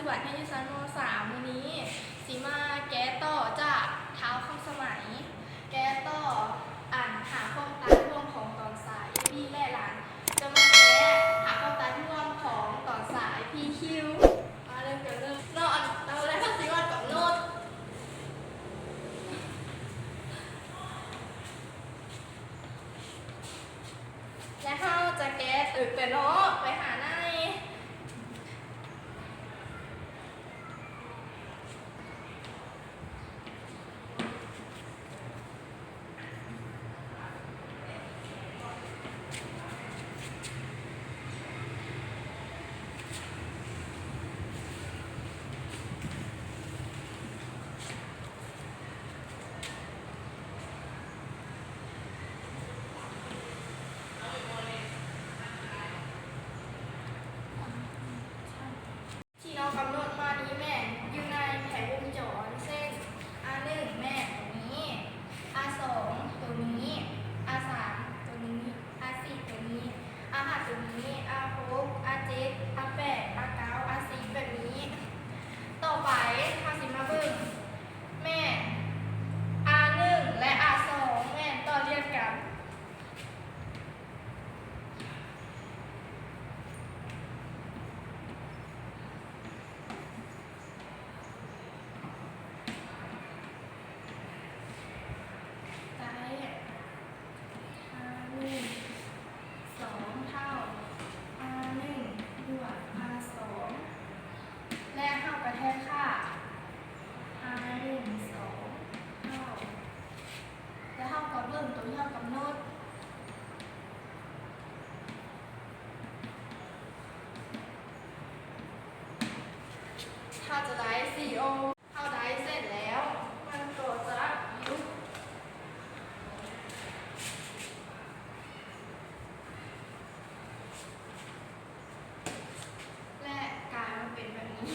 ສະບາຍດີ ຢູ່ຊັ້ນ ມໍສາມ ມື້ນີ້ຊິມາແກ້ຕໍ່ຈາກທ້າວຄຳສະໄໝ ແກ້ຕໍ່ອັນຫາຄວາມຕາຍຮ່ວມຂອງຕອນສາຍ ເອບີ ແລະ ຫຼານ ຈະມາແກ້ຫາຄວາມຕາຍຮ່ວມຂອງຕອນສາຍ ພີຄິວ. ມາເລີ່ມກັນເລີຍເນາະ ອັນດັບແລກເຮົາຊິວາດກຳນົດ ແລະ ເຮົາຈະແກ້ຕຶກແຕ່ເນາະ ໄປຫາໃນ ທີ່ເຮົາກຳນົດມານີ້ແມ່ນຢູ່ໃນແຜນວົງຈອນ ເຊັ່ນ ອາໜຶ່ງ ແມ່ນໂຕນີ້ ອາສອງ ໂຕນີ້ ອາສາມ ໂຕນີ້ ອາສີ່ ໂຕນີ້ ອາຫ້າ ໂຕນີ້ ອາຫົກ ອາເຈັດ ອາແປດ ອາເກົ້າ ອາສິບ ແບບນີ້. ຕໍ່ໄປເຮົາຊິມາເບິ່ງ ແມ່ນ ອາໜຶ່ງ ແລະ ອາສອງ ແມ່ນຕໍ່ລຽນກັນ. ໄດ້ ອາໜຶ່ງ ສອງເທົ່າ ອາໜຶ່ງ ບວກ ອາສອງ ແລະ ເຮົາກະແທນຄ່າ ອາໜຶ່ງ ສອງເທົ່າ ແລະ ເຮົາກະເບິ່ງໂຕທີ່ເຮົາກຳນົດ ເຮົາຈະໄດ້ສີ່ໂອງ. ເຮົາໄດ້ເສັ້ນແລ້ວ ມັນກໍຈະຢຸດ ແລະ ກາຍມາເປັນແບບນີ້.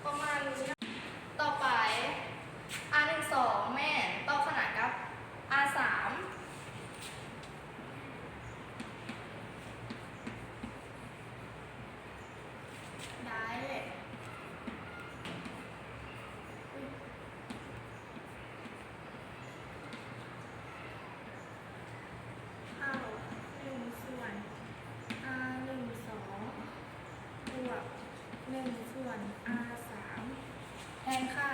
ປະມານນີ້. ຕໍ່ໄປ ອາໜຶ່ງສອງ ແມ່ນຕໍ່ຂະໜານກັບ ອາສາມ ໄດ້ ເທົ່າ ໜຶ່ງສ່ວນ ອາໜຶ່ງສອງ ບວກ ໜຶ່ງສ່ວນ ອາສາມ ແທນຄ່າ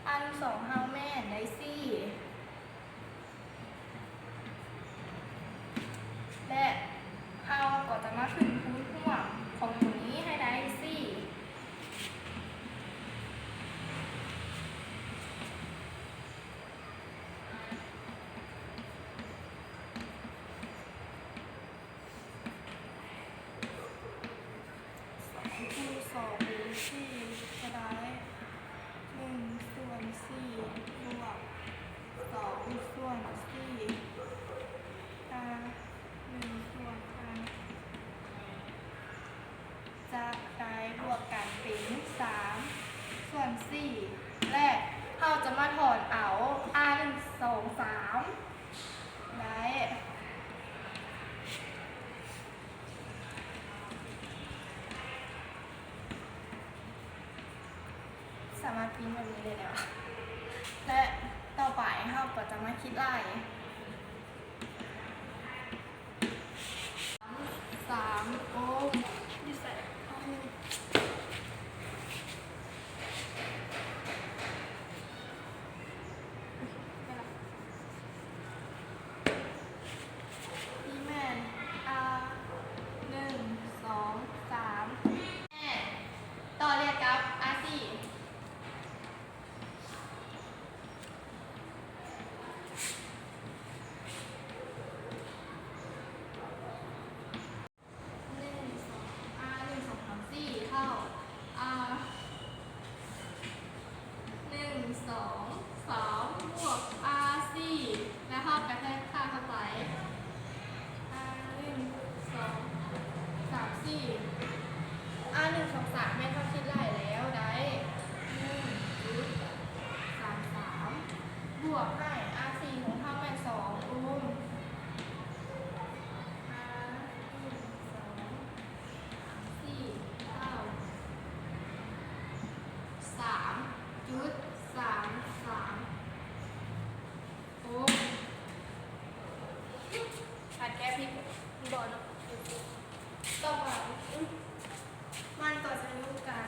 ອາໜຶ່ງສອງເຮົາແມ່ນໄດ້ສີ່ ແລະ ເຮົາກໍຈະມາຂຶ້ນຄູນຮ່ວມຂອງໂຕນີ້ໃຫ້ໄດ້ສີ່. ສອງຄູນສອງເປັນສີ່ ກະໄດ້ໜຶ່ງສ່ວນສີ່ ບວກສອງສ່ວນສີ່ ອາ ໜຶ່ງສ່ວນ ອາ ຈະໄດ້ບວກກັນເປັນສາມສ່ວນສີ່ ແລະ ເຮົາຈະມາຖອນເອົາ ອາ ໜຶ່ງ ສອງ ສາມ ໄດ້ ສາມາດປິ່ນແບບນີ້ໄດ້ແລ້ວ ແລະ ຕໍ່ໄປເຮົາກໍຈະມາຄິດໄລ່ ສາມ ໂອງ ຢູ່ໃສ? ນີ້ແມ່ນ ອາ ໜຶ່ງ ສອງ ສາມ ແມ່ນຕໍ່ລຽນກັບ ອາ ສີ່. ແກ້ຜິດບໍ່ເນາະ. ຕໍ່ໄປມັນກໍຈະຢູ່ກັນ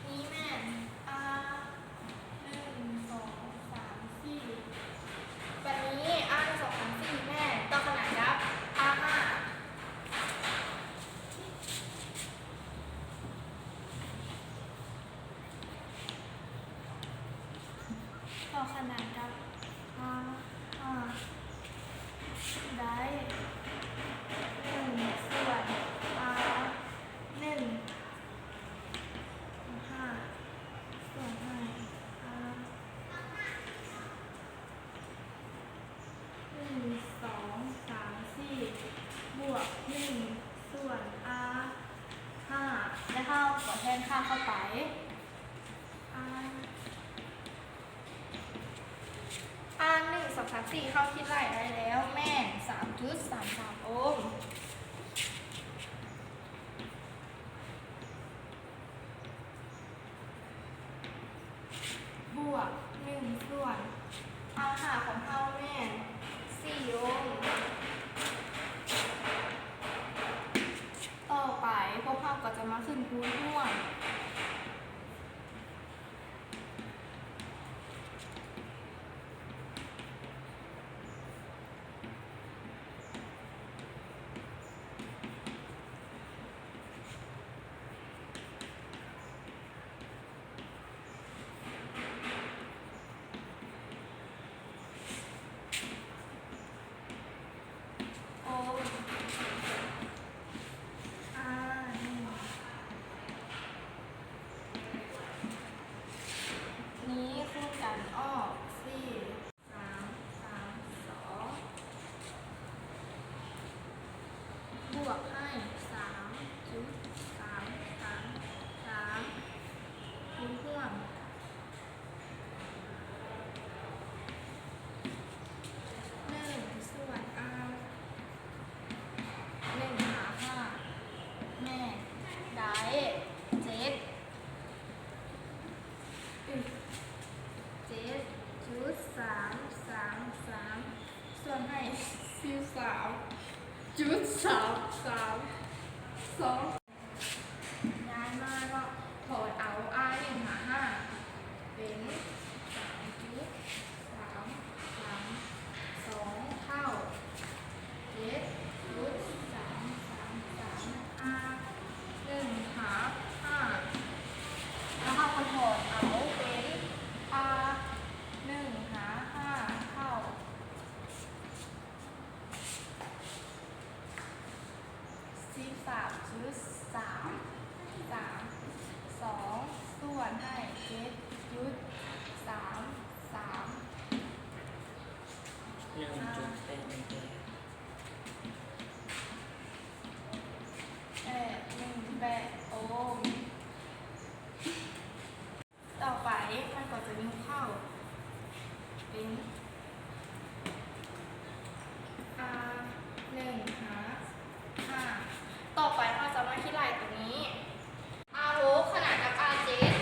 ນີ້ແມ່ນ R ໜຶ່ງ ສອງ ສາມ ສີ່ ບັດນີ້ R ໜຶ່ງ ສອງ ສາມ ສີ່ ແມ່ນຕໍ່ຂະໜານກັບ R ຫ້າ ຕໍ່ຂະໜານກັບ R ຫ້າ ໄດ້ ໜຶ່ງ ສ່ວນ R ໜຶ່ງ ຫ້າ ສ່ວນໃຫ້ R ໜຶ່ງ ສອງ ສາມ ສີ່ ບວກ ໜຶ່ງ ສ່ວນ R ຫ້າ ແລະ ເຮົາກໍແທນຄ່າເຂົ້າໄປ R R ໜຶ່ງ ສອງ ສາມ ສີ່ ເຮົາຄິດໄລ່ໄດ້ແລ້ວ ແມ່ນ ສາມຈຸດສາມສາມ ໂອມ ບວກ ໜຶ່ງ ສ່ວນ R ຫ້າຂອງເຮົາແມ່ນ ສີ່ ໂອມ. ຕໍ່ໄປພວກເຮົາກໍຈະມາຂຶ້ນຄູນຮ່ວມ. ໂອມ R ໜຶ່ງ ນີ້ຄູນກັນອອກ ສີ່ ສາມ ສາມ ສອງ ບວກໃຫ້ ສາມຈຸດສາມສາມສາມ ຄູນຮ່ວມ ໜຶ່ງ ສ່ວນ R ໜຶ່ງ ຫາ ຫ້າ ແມ່ນໄດ້ ເຈັດ ເຈັດຈຸດສາມສາມສາມ ສ່ວນໃຫ້ ສິບສາມຈຸດສາມສາມສອງ ຍ້າຍມາເນາະ ຖອນເອົາ R ໜຶ່ງ ຫາ ຫ້າ ເປັນ ສາມຈຸດສາມສາມສອງ ເທົ່າ ເຈັດຈຸດສາມສາມສາມ R ໜຶ່ງ ຫາ ຫ້າ ແລ້ວເຮົາກໍຖອນເອົາເປັນ R ໜຶ່ງ ຫາ ຫ້າ ເທົ່າ ສິບສາມຈຸດສາມສາມສອງ ສ່ວນໃຫ້ ເຈັດຈຸດສາມສາມ ໜຶ່ງຈຸດແປດໜຶ່ງແປດ ແປດໜຶ່ງແປດ ໂອມ. ຕໍ່ໄປມັນກໍຈະຍົກເຂົ້າເປັນ R ໜຶ່ງ ຫາ ຫ້າ ຕໍ່ໄປເຮົາຈະມາຄິດໄລ່ຕົວນີ້ R ຫົກ ຂະໜານກັບ R ເຈັດ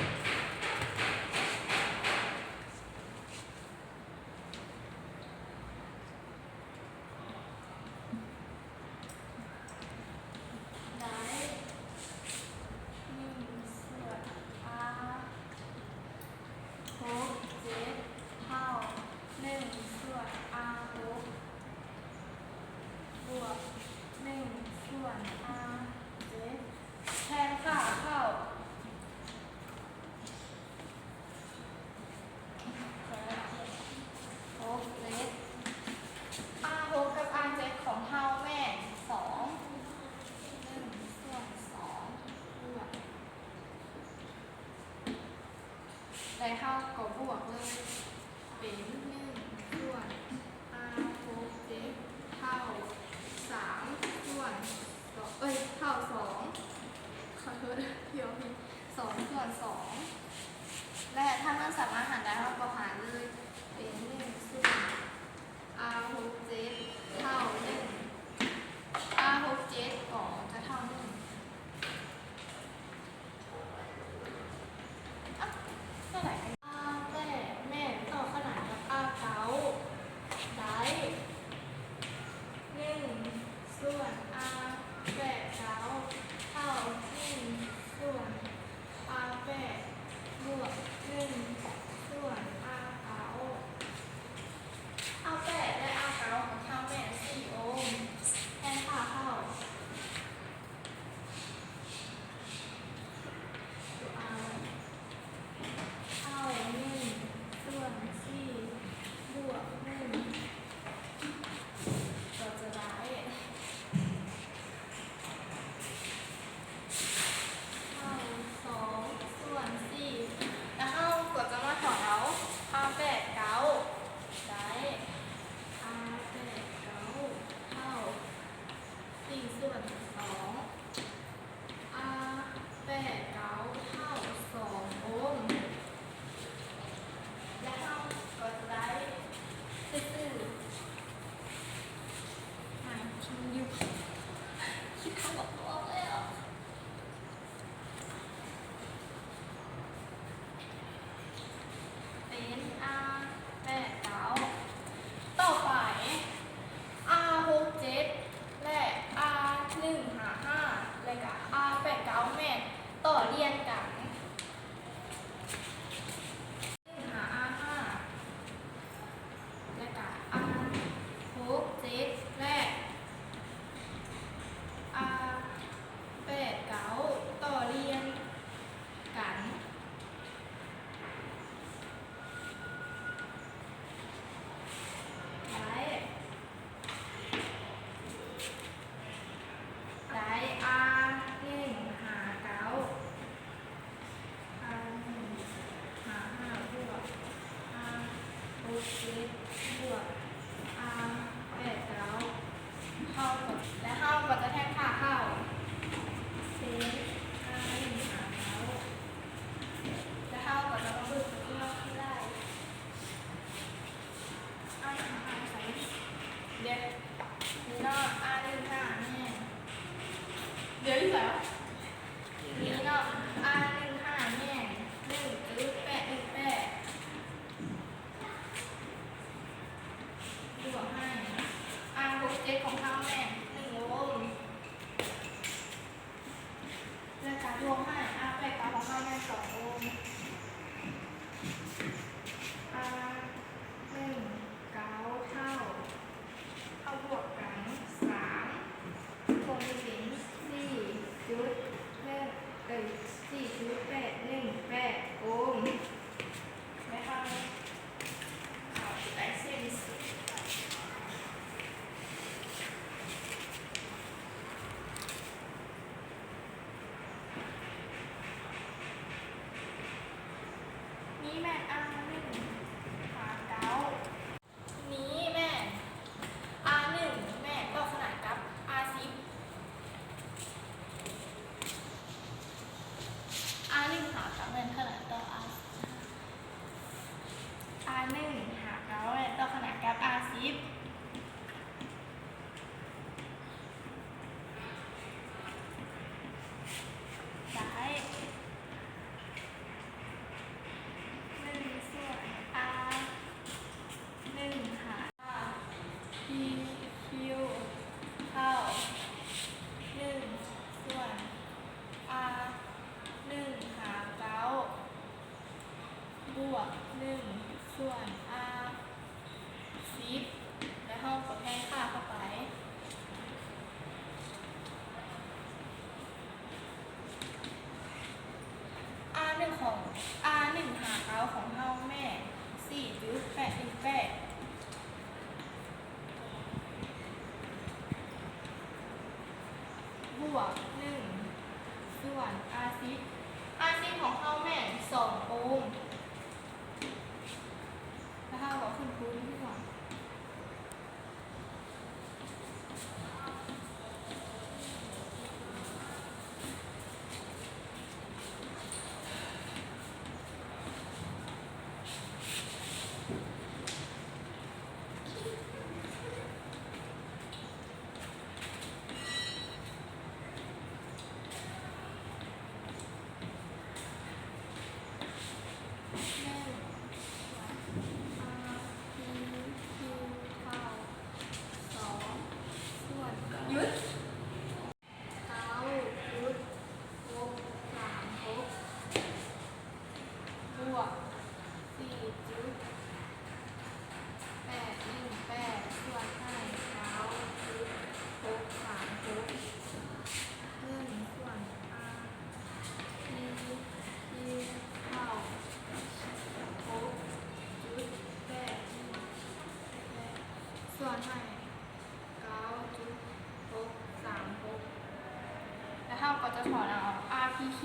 ໄດ້ ໜຶ່ງ ສ່ວນ R ຫົກ ເຈັດ ເທົ່າ ໜຶ່ງ ສ່ວນ R ຫົກ ບວກ ໜຶ່ງ ສ່ວນ R ເຈັດ ແທນຄ່າເຂົ້າ ຫົກ ເຈັດ R ຫົກ ກັບ R ເຈັດ ຂອງເຮົາແມ່ນ ສອງ ໜຶ່ງ ສ່ວນ ສອງ ບວກ ແລະເຮົາກໍບວກເລີຍ ເປັນ ໜຶ່ງ ສ່ວນ R ຫົກ ເຈັດ ເທົ່າ ສາມ ສ່ວນ ເອີຍ ເທົ່າ ສອງ ຂໍໂທດ ເພິ່ນ ສອງ ສ່ວນ ສອງ ແລະຖ້າມັນສາມາດຫານໄດ້ ເຮົາກໍຫານເລີຍ ເປັນ ໜຶ່ງ ສ່ວນ R ຫົກ ເຈັດ ເທົ່າ ໜຶ່ງ R ຫົກ ເຈັດ ກໍຈະເທົ່າ ໜຶ່ງ ຕໍ່ລຽນກັນ ໜຶ່ງຫາ R ຫ້າ ແລະກະ R ຫົກ ເຈັດ ແລະ R ແປດ ເກົ້າ ຕໍ່ລຽນກັນ ໄດ້ ໄດ້ R ໜຶ່ງຫາ ເກົ້າ R ໜຶ່ງຫາ ຫ້າ ບວກ R ຫົກ ເຈັດ ບວກ R ແປດ ເກົ້າ ເທົ່າກັບ ແລະເຮົາກໍຈະແທນຄ່າເຂົ້າເປັນ R ໜຶ່ງຫາ ເກົ້າ ແລະເຮົາກໍຈະມາເບິ່ງທີ່ເຮົາຄິດໄດ້ R ໜຶ່ງຫາ ຫ້າ ໃສ່ ເດ ນີ້ເນາະ R ໜຶ່ງຫາ ຫ້າ ແມ່ນ ເດ ຢູ່ໃສວະ? ນີ້ເນາະ R ໜຶ່ງຫາ ຫ້າ ແມ່ນ ໜຶ່ງຈຸດແປດໜຶ່ງແປດ ບວກໃຫ້ R ຫົກ ເຈັດ ຂອງເຮົາແມ່ນ ໜຶ່ງ ໂອມ ແລະກະລວມໃຫ້ R ແປດ ເກົ້າ ຂອງເຮົາແມ່ນ ສອງ ໂອມ R ໜຶ່ງ ເກົ້າ ເທົ່າ ເຂົ້າບວກກັນ ສາມ ບວກນີ້ເປັນ ສີ່ຈຸດໜຶ່ງ ເອີຍ ສີ່ຈຸດແປດໜຶ່ງແປດ ໂອມ ແລະເຮົາ ເອົາໄລເຊັນ ນີ້ແມ່ນ R ໜຶ່ງຫາ ເກົ້າ ນີ້ແມ່ນ R ໜຶ່ງແມ່ນຕໍ່ຂະໜານກັບ R ສິບ R ໜຶ່ງຫາ ເກົ້າ ແມ່ນຂະໜານຕໍ່ R ສິບ R ໜຶ່ງຫາ ເກົ້າ ແມ່ນຕໍ່ຂະໜານກັບ R ສິບ ໄດ້ ໜຶ່ງສ່ວນ R ໜຶ່ງຫາ P Q ເທົ່າ ໜຶ່ງສ່ວນ R ໜຶ່ງຫາ ເກົ້າ ບວກ ໜຶ່ງສ່ວນ R ສິບ ແລະເຮົາກໍແທນຄ່າເຂົ້າໄປ R ໜຶ່ງຂອງ R ໜຶ່ງຫາ ເກົ້າ ຂອງເຮົາແມ່ນ ສີ່ຈຸດແປດໜຶ່ງແປດ ບວກ ໜຶ່ງສ່ວນ R ສິບ R ສິບຂອງເຮົາແມ່ນ ສອງ ໂອມ ແລ້ວເຮົາກໍຂຶ້ນຄູນດ້ວຍ ໜຶ່ງ R P Q ເທົ່າ ສອງສ່ວນ ຢຸດ ເກົ້າຈຸດຫົກສາມຫົກ ບວກ ສີ່ຈຸດແປດໜຶ່ງແປດ ສ່ວນໃຫ້ ເກົ້າຈຸດຫົກສາມຫົກ ໜຶ່ງສ່ວນ R P Q ເທົ່າ ຫົກຈຸດແປດໜຶ່ງແປດ ສ່ວນໃຫ້ ເກົ້າຈຸດຫົກສາມຫົກ ແລ້ວເຮົາກໍຈະຖອນເອົາ R P Q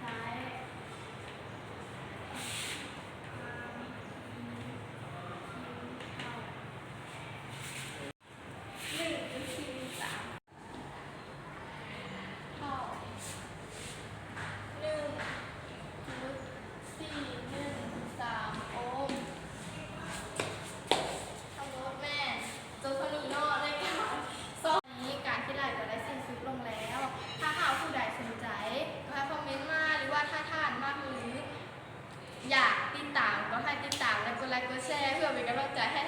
ໄດ້ R P Q ເທົ່າ ໜຶ່ງຈຸດສີ່ໜຶ່ງສາມ ເທົ່າ ຢາກຕິດຕາມກໍໃຫ້ຕິດຕາມ ແລະ ກົດໄລກົດແຊ ເພື່ອເປັນກຳລັງໃຈໃຫ້